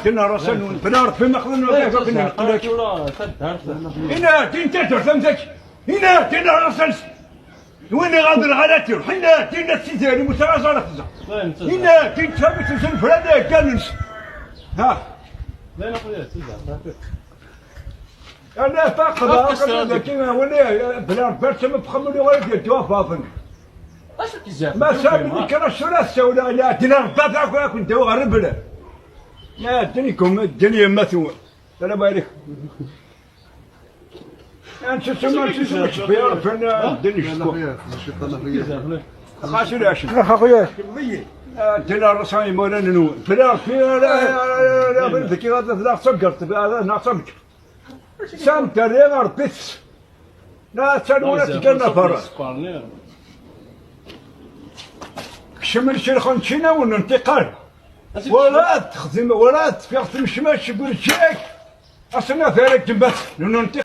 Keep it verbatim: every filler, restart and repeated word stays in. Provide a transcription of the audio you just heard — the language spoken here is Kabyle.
Din rasan-nwen, bla Ṛebbi ma xdem lɣayb akken neqleč. Ina, din taddart am dak. Ina, din rasan. Win iɣaḍen ɣalati, ina, din at Tiziri, musa aẓar xza. Ina, din tabit usen fran gganens. Ha. Ana faqeḍ aqeḍ daki wani bla Ṛebbi ar tama bxamul yuɣal d yeddu afaḍen. Ma sami kra sura sawla ya dina Ṛebbi akk akk ddaw ɣer bla. Ya ddin ikum ddin yemma-twen. Salam alaikum. Ansa summa ansa summa tbir fana ddin yecku. Xas ulac. Ddin ṛasa imawlan-nwen. Bla Ṛebbi ara ara ara ara bla daki ɣad tlaɣ sabgert ara naɣ sabgert. Sam terri ɣer bit. La atan wala tgan afara. Kecmen ccix n ččina ur nentiq ara. Wala ad texdem wala ad tfiɣ temcmac seg urǧak. Asen afara ddembat ur nentiq.